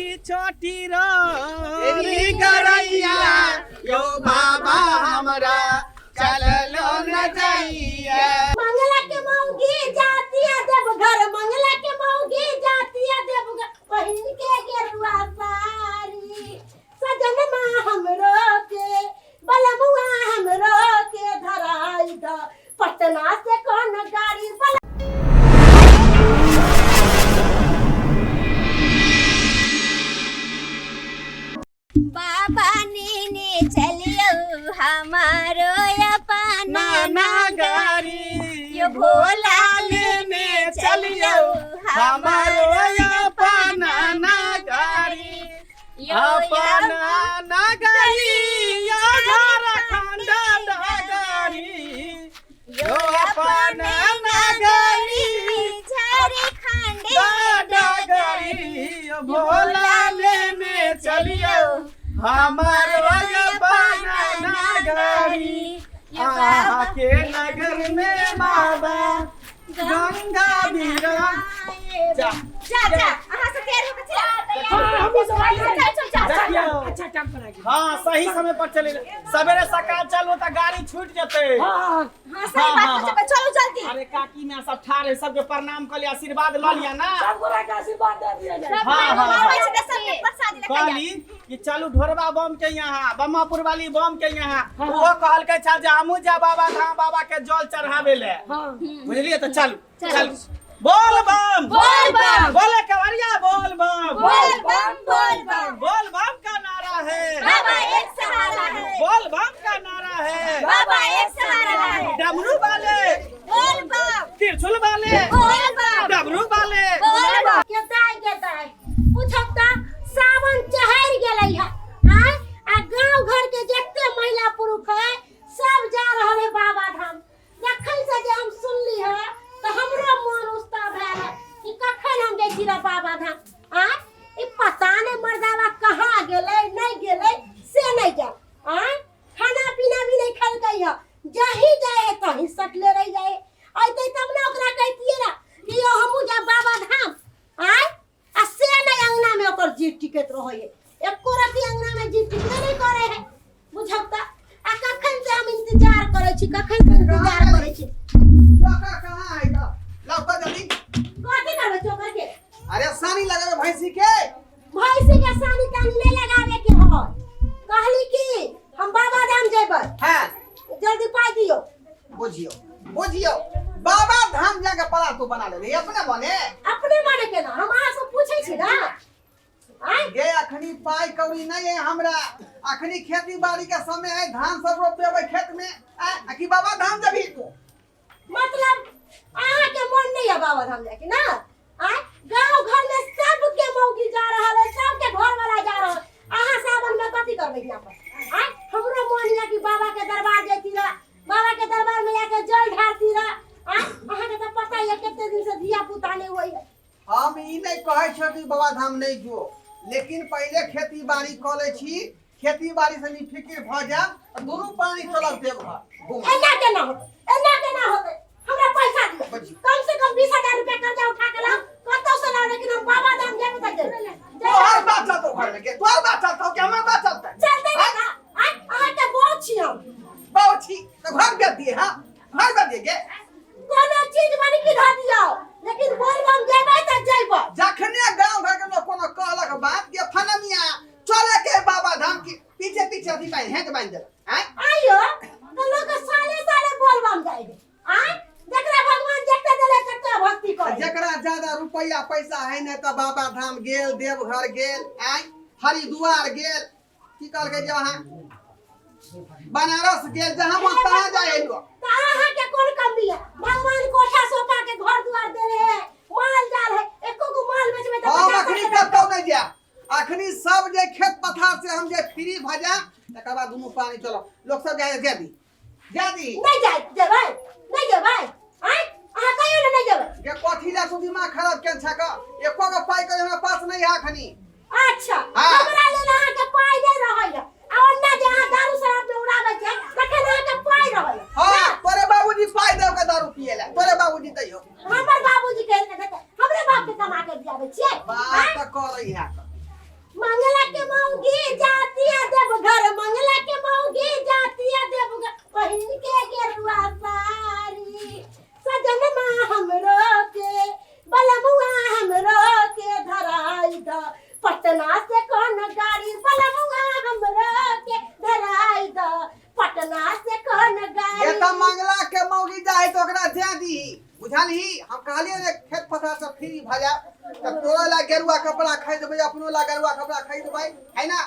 छोटी छोटी रो गरैया यो बाबा हमरा चललो न जाइया। मंगला के मौगी जाती है देवघर, मंगला के मौगी जाती है देवघर, पहिन के गेरुआ साड़ी, सजनमा हमरो के बलमुआ हमरो के धराई द पटना से कौन गाड़ी बल। बाबा नीने चलियो हमारो अपना नागारी, यो भोला लेने चलियो हमारो अपना नागारी, यो अपना नगरी यो झारखंड नगरी, यो अपना नगरी झारखंड नगरी, यो भोला लेने चलियो हमारो अपना नगरी। यो बाबा के नगर में बाबा गंगा बीरा जा जा, अहाँ सब तैयार होके चला। हाँ, हमहूँ सब आइए। चल चल चल। देखियौ। अच्छा टाइम पर आ गेल। हाँ, सही समय पर चले। सवेरे सकाल चलू तऽ गाड़ी छूट जेतै। हाँ हाँ। हाँ, सही बात हाँ, कहै छै, चलू जल्दी। अरे काकी ना सब ठाढ़ है, सबके प्रणाम कऽ लिअ, आशीर्वाद लऽ लिअ ना। सब गोरा के आशीर्वाद दे दिया जाए। सब हाँ, हाँ, आबै छै तऽ सबके प्रसादी लऽ के आउ। कहली कि चलू ढोरबा बम के यहाँ, बम्मापुर वाली बम के यहाँ। ओहो कहलकै छल जे हमहूँ जा बाबा धाम, बाबा के जल चढ़ावे ले। हाँ। बुझलियै? तऽ चलू चलू। बोल बम बोल बम। बोले कवरिया बोल बम बोल बम बोल बम। बोल बम का नारा है, बाबा एक सहारा है। बोल बम का नारा है, बाबा एक सहारा है। डमरू वाले बोल बम, त्रिशूल वाले बोल बम, डमरू वाले बोल बम। के दाय के दाय, पूछब त सावन चढ़ि गेलै है आय, आ गांव घर के जते महिला पुरुष है सब जा रहल है बाबा धाम। जखन से जे हम सुनली है तऽ हमरो मन उस्ता भेल है कि कखन हम जाइ छी रे बाबा धाम। आय, ई पता नहि मर्दावा कहाँ गेलै नहि गेलै से नहि जान। आय, खाना पीना भी नहि खेलकै है, जहीं जाइ है तहीं सटले रहि जाइ है। अयतै तब ने ओकरा कहितियै ने कि यौ हमहूँ जायब बाबा धाम। आय, आ से नहि अंगना में ओकर जीव टिकैत रहै है, एको रत्ती अंगना में जीव टिकबे नहि करै है। बुझब तऽ आ कखन से हम इंतजार करै छी, कखन से इंतजार करै छी। लौका कहाँ है? का लौका जल्दी। कथी करबै चोकर के? अरे सानी लगावे भैंसी के। भैंसी के सानी तानी नहीं लगावे के है। कहली कि हम बाबा धाम जेबै। हाँ। जल्दी पाई दियो। बुझियो बुझियो, बाबा धाम जाके पला तू बना ले अपने मने। अपने मने केना? हम अहाँ से पूछै छी ना। आँय? गे अखनी पाई कौड़ी नहीं है हमरा, अखनी खेती बाड़ी के समय है, धान सब रोपेबै खेत में। आँय, आ कि बाबा धाम जबही तू? मतलब अहाँ के मन नहीं है बाबा धाम जाके ना? आँय, गांव घर में सबके मौगी जा रहल है, सबके घर वाला जा रहल है। अहाँ सावन में कथी करबै यहाँ पर? आँय, हमरो मन है कि बाबा के दरबार जैती रह, बाबा के दरबार में जाके जल ढारती रह। आँय, अहाँ के तऽ पता है कते दिन से धिया पुता नहीं होई है। हम ई नहीं कहै छियो कि बाबा धाम नहीं जो, लेकिन पहले खेती बाड़ी कऽ लै छी, खेती बाड़ी से निफिकिर भऽ जायब तऽ दुनू प्राणी चलब देवघर घूमय। एना केना होतै, एना केना होतै? हमरा पैसा दिअ। बजी। कम से कम 20,000 रुपया कर्जा उठा के लाओ, कतौ से लाओ, लेकिन हम बाबा धाम जेबै तऽ जेबै। तोहर बात चलतौ घर में के? तोहर बात चलतौ कि हमर बात चलतै? चलतै ना ना। आँय, अहाँ के बहुत छी हम। बहुत छी तऽ घर बेच दिए। हाँ, घर बेच दिए के? कोनो चीज बनी की धऽ दियौ, लेकिन बोलबम जेबै तऽ जेबै। जखने गांव घर के लोग कोनो कहलक बात के फनमिया चले के बाबा धाम के पीछे पीछे अथी बांध हेंक बांध देलक। आँय? आइयो तऽ लोक साले साले बोलबम जाइ है। आँय, जकरा भगवान जते देले तते भक्ति करे। जकरा ज्यादा रुपया पैसा है ने तऽ बाबा धाम गेल, देवघर गेल, आँय, हरिद्वार गेल, की कहलकै जे वहाँ बनारस गेल, जहाँ मन तहाँ जाए है लोग। तऽ अहाँ के कोन कमी है? भगवान कोठा सोपा के घर द्वार देले है, माल जाल है, एको गो माल बेचबै तऽ हम 50 अखनी टका। कतौ नहीं जायब, अखनी सब जे खेत पथार से हम जे फ्री भऽ जायब तकर बाद दुनू पानी चलब। लोक सब जाए जा दी जा दी। नहीं जाय जेबै, नहीं जेबै। आँय, अहाँ कहियो ने नहीं जेबै। गे कथी ला तू दिमाग खराब केन छक? एको गो पाई के हमरा पास नहीं है अखनी। अच्छा। हाँ। हमरा लेल अहाँ के पाई नहीं रहै है, आ ओन्ना जे अहाँ दारू शराब में उड़ाबै छै तखन अहाँ के पाई रहै है। हाँ, तोरे बाबूजी पाई देव के दारू पिए ला, तोरे बाबूजी दैयो। हमर बाबूजी कहि के देतै, हमरे बाप के कमा के दियाबै छियै। बात तऽ करै है। मौगी जाती है देवघर, मंगला के मौगी जाती है देवघर, पहिन के गेरुआ साड़ी, सजनमा हमरो के बलमुआ हमरो के धराई द पटना से कौन गाड़ी, बलमुआ हमरो के धराई द पटना से कौन ये गाड़ी। तऽ मंगला के मौगी जाए तो ओकरा दे दीही, बुझलही? हम कहलियै जे खेत पथार सब फ्री भऽ जाए तऽ तोरो ला गेरुआ कपड़ा खरीदबै, अपनो ला गेरुआ कपड़ा खरीदबै, है ना?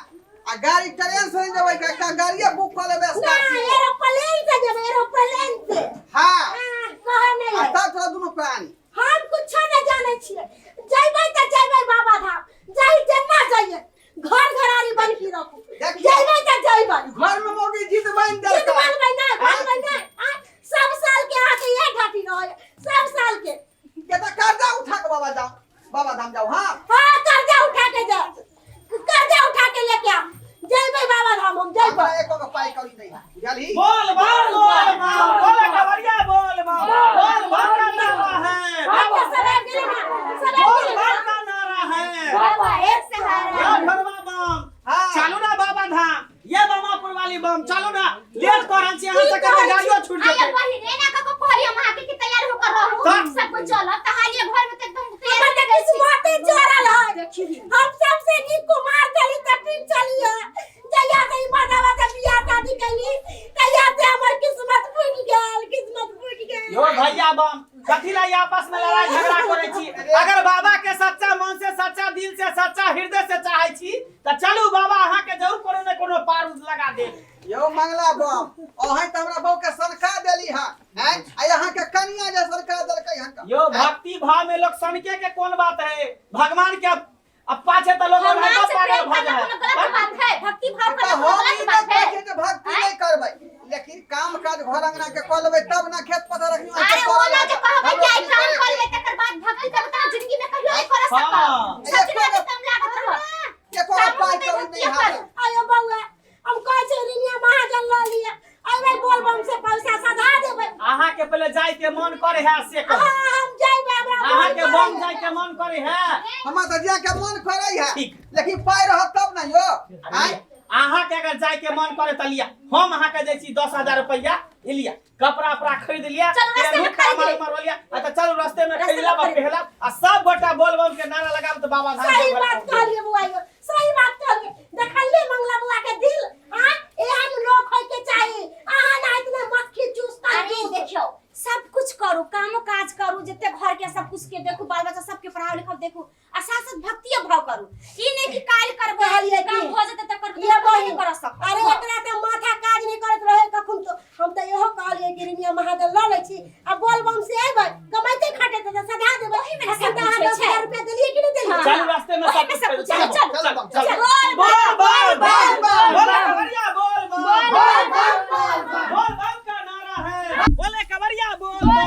आ गाड़ी ट्रेन से नहि जेबै, एकटा गाड़िए बुक कऽ लेबै ना स्कॉर्पियो। एरोप्लेन से जेबै, एरोप्लेन से। हाँ। हाँ, कहे नहीं आ है। तब तोरा दुनू प्राणी। हम कुछो नहीं जाने छियै, जइबै तऽ जइबै बाबा धाम, जाहि जेना जाइए घर घरारी बन की रखू, देखिए। जइबै तऽ जइबै। घर में मौगी जीत बनि जिद देलकै। बनबै नहि, बनबै नहि। आ, सब साल के अहाँके इएह घाटी रहै सब साल के। के तऽ कर्जा उठा के बाबा जाओ, बाबा धाम जाओ। हाँ हाँ, कर्जा उठा के जाओ, कर्जा उठा के लेके आओ, जइबै बाबा धाम हम जइबै। हमरा एको गो पाइ कौड़ी नहि है, बुझलही? बोल बोल बोल माँ, बोल कवरिया बोल माँ, बोल बम का नारा है, अच्छा, सब आबि गेलै ना, सब आबि बोल गेलै बम ना। का नारा है। बाबा एक सहारा। या भरवा बम। हाँ। चलू ना बाबा धाम, ये बमापुर वाली बम, चलू ना, लेट कर रहल छी अहाँ से, करके गाड़ियो छूट आया जेतै। पहिले ना कको कहली हम अहाँके कि तैयार होकर रहू, तऽ? सब कुछ चलब तहालिए घर में त एकदम तैयार। हमर तऽ किस्मते जोड़ल है, हम सबसे नीक कुमार चली तऽ ठीक चली है, जहिया से ई मर्दावा से बियाह शादी कैली तहिया से हमर किस्मत फूटि गेल, किस्मत फूटि गेल। यो भैया बम, कथी ला ई आपस में लड़ाई झगड़ा करै छी? अगर बाबा के सच्चा मन से, सच्चा दिल से, सच्चा हृदय से चाहे छी तऽ चलू, बाबा अहाँ के जरूर कोनो ने कोनो पार लगा देत। यौ मंगला बम, अहें तऽ हमरा बहू के सनका देली हँ, हैं? आ अहाँ के कनिया जे सनका देलकै हँ तऽ। यो भक्ति भाव में लोग सनके के कोन बात है? भगवान के अब पाछे तो लोग भगवान ओनाहितो से पागल प्रेम भऽ करना जाइ कोनो गलत है। बात है? भक्ति भाव तऽ करना कोनो हम गलत ई बात नहि है? कहै छियै जे भक्ति नहि करबै, लेकिन काम काज घर अंगना के कऽ लेबै तब ना खेत पथार रखनी। अरे ओ ना जे कहबै कि आइ काम कर ले तकर बाद भक्ति करबै तऽ जिंदगी में कहियो नहीं कर सकब। हाँ। सब दिन अहाँके कम लागत रहत। एको गो पाइ कौड़ी नहि है। आयो बौआ, हम कहै छी रिनिया महाजन लऽ लिअ, अयबै बोलबम से पैसा सधा देबै। अहाँ के पहले जाय के मन करे है से कहू। हाँ, हम जइबै, हमरा अहाँ मन के बम करैए। जाय के मन करे है? हमरा तऽ जाय के मन करै है, ठीक। लेकिन पाइ रहत तब ना यौ। आँय? अहाँ के अगर जाय के मन करे तऽ लिअ, हम अहाँ के जाइ छी 10,000 रुपया, ई लिअ, कपड़ा उपड़ा खरीद लिअ, चलू रास्ते में पेनहू, खरीद कमर लेब। उमर लिअ, आ तऽ चलू रास्ते में रास्ते खरीद में लेब आ खरीद लेब। पहलब आ सब गोटा बोल बम के नारा लगाब तऽ बाबा धाम सही देवघर बात पहुँच जेबै। कहलिए बुआ यौ, सही बात कहलिए। देखलिए मंगला बुआ के दिल? हाँ, एहन लोक होय के चाही। अहाँ ना इतने मक्खी चूस अरे देखियो, सब कुछ करू, कामो काज करू, जते घर के सब कुछ के देखू, बाल बच्चा सबके पढ़ाओ लिखाओ देखू आ साथ साथ भक्तियो भाव करू। ई नहीं कि काल करबै, कहलिए कि काम भऽ जेतै तऽ करबै, ये तऽ बहिन, नहीं कर सकब। अरे एकरा तऽ माथा काज नहीं करैत रहे कखन, तो हम तऽ इहो कहलिए कि रिनिया महाजन लऽ लै छी आ बोलबम से एबै, कमाइते खटेते तऽ सधा देबै। ओही में ने अखन सब तऽ अहाँ कुछ होइ दस छै। हजार रुपया देलिए कि नहि देलिए? हाँ। चलू रास्ते में ओही सब में सब कुछ कुछ है। चलू, चलू, चलू, चलू। बोल बोल बम, बोल बम, बोल कवरिया बोल बम, बोल बम, बोल बम। बोल बम का नारा है, बोले कवरिया बोल बम,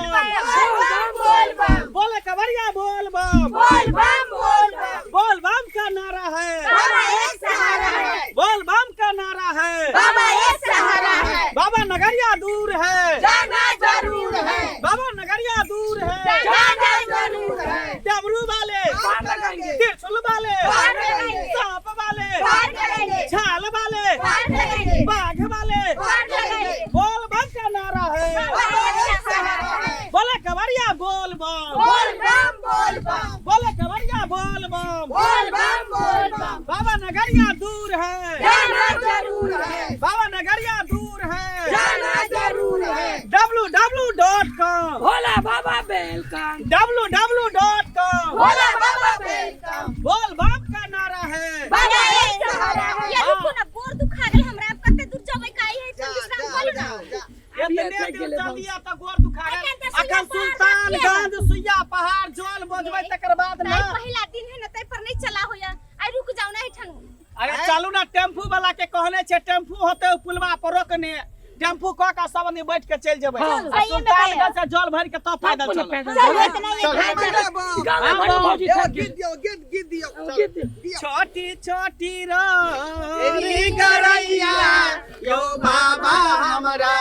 बोल बम, बोले कवरिया बोल बम, बोल बम, बोल बम, बोल बम का नारा है, बाबा एक सहारा है, बोल बम का नारा है, बाबा एक सहारा है, बाबा नगरिया दूर है, जाना जरूर है, बाबा नगरिया दूर है, जाना जरूर है, डमरू वाले, पार करेंगे, त्रिशूल वाले, पार करेंगे, सांप वाले, पार करेंगे, छाल वाले, पार करेंगे, बाघ वाले, पार करेंगे, बोल बम का नारा है, बाबा एक सहारा है, बोले कवरिया बोल बम, बोल बम, बोल बम, बोले कवरिया बोल बम, बोल बम, बोल बम, बाबा नगरिया दूर है, जाना जरूर है, बाबा नगरिया दूर है, जाना जरूर है। www.com Bhola Baba welcome, www.com Bhola Baba welcome. बोल बम का नारा है, बाबा एक सहारा है। ये रुको ना, गोर दुखा गेल हमरा, अब कते दूर जेबै काई है, जा विश्राम जा करू जा ना। जा। एतने थाकि दूर गेलै चल बम। लिया तऽ गोर दुखा गेल। एखन तऽ सुइया अखन पहाड़ सुल्तानगंज सुइया पहाड़ जल बजबै तकर बाद ना। ताई पहिला दिन है ना, तै पर नहीं चला होया, आई रुक जाओ ना एठन। अरे चलू ना, टेम्पू वाला के कहने छै टेम्पू होते उ पुलवा पर रोकने, टेम्पू कऽ के सब आदमी बैठ के चलि जेबै। हाँ। आ सुल्तानगंज से जल भरि के तब पैदल अपने चलब। पैदल चलू, चलू। इतना ही चल, भाई मंगला बम। गाँव में हाँ, भरी बम। भौजी एगो थाकि गीत गेल। दियौ, गीत गीत दियौ, चल, गीत दियौ। दियौ। छोटी छोटी रोरी गरैया यो बाबा हमरा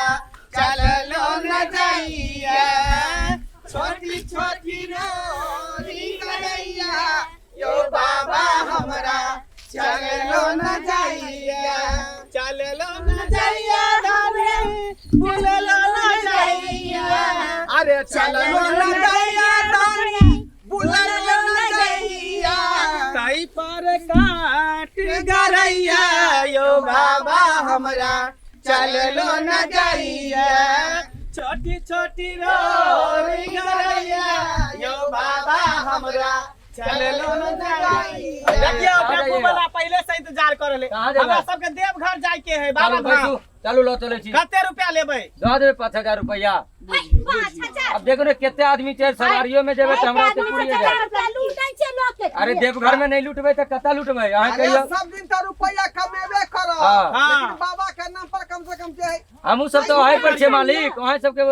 चललो न जाइया, छोटी छोटी रोरी गरैया यो बाबा हमरा चललो न जाइया। चललो न जाइया दानी, बुललो न जाइया। ताई पर काट गरैया यो बाबा हमरा चललो न जाइया। छोटी छोटी रोरी गरैया यो बाबा हमरा चललो न जाइया। देखियो टेम्पू वाला पहले से इंतजार करले। कहाँ जेबै? हमरा सबके देवघर जाय के है बाबा चलू धाम। बैसू, चलू लो चलै छी। कते रुपया लेबै? दऽ देबै 5000 रुपया। है, 5000। अब देखो ने कते आदमी छै, सवारियो में जेबै तऽ हमरा ओते पुरिये जायत। लूटै छै लोक के। अरे देवघर में नहीं लूटबै तऽ कतऽ लूटबै अहाँ अरे कहियौ। सब दिन तऽ रुपया कमेबे करब, हाँ। लेकिन बाबा के नाम पर कम से कम जे है। हमहूँ सब तऽ वहीं पर छियै मालिक, वहीं सबके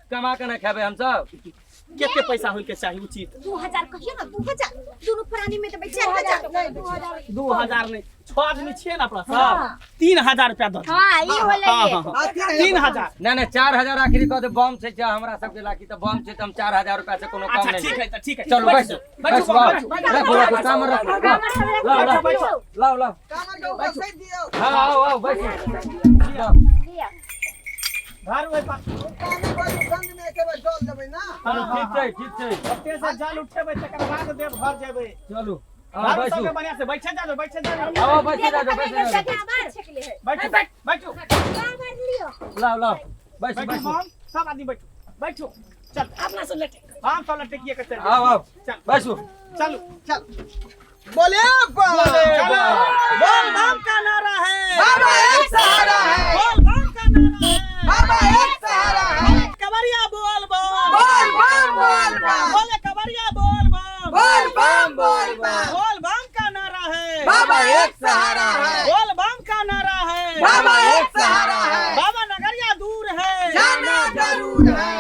कमा के ने खेबै हमसब। कते पैसा होय के चाही उचित? 2000 कहियो ना, 2000 दुनू प्राणी में देबै 4000। नहीं, 2000। 2000 नहीं, 6 आदमी छियै ने अपना सब, 3000 रुपया दऽ दियौ। हां, ई होलै। हाँ, हाँ, हाँ। 3000। नहीं नहीं, 4000 आखिरी कह दे। बम छै हमरा सबके लागी तऽ बम छै, तऽ हम 4000 रुपया से कोनो कम अच्छा नहीं। ठीक है, तऽ ठीक है। चलू बैठू, बैसू बैठू, बैसू, बैठू, रखो रखो, कामर रखो, लाओ लाओ बैठू। लाओ लाओ। कामर के ऊपर से दियौ। हाँ आओ आओ बैसू। लाओ। घर ओहि पर। पानी बड़ी गंध में एके बेर जल देबै ना। चलू ठीक छै, ठीक छै। ओते से जल उठेबै तकर बाद देवघर जेबै। चलू आओ घर बैसू। सबके बढ़िया से बैठे जाओ, बैठे जाओ। आओ बैसू जाओ, बैसू जाओ। बैठू बैठू। कामर लियो। लाओ लाओ बैसू बैठू बैसू। हम सब आदमी बैठू बैठू। चल अपना से लटे, हम सब लटकिए के चल। आओ आओ चल बैसू। चलू चल बोले बा। चलो। बोल बम का नारा है, बाबा एक सहारा है, बोल बम का नारा है, बाबा एक सहारा है। कवरिया बोल बम, बोल बम बोल बम, बोले कवरिया बोल बम, बोल बम बोल बम, बोल बम का नारा है, बाबा एक सहारा है, बोल बम का नारा है, बाबा एक सहारा है, बाबा नगरिया दूर है, जाना जरूर है।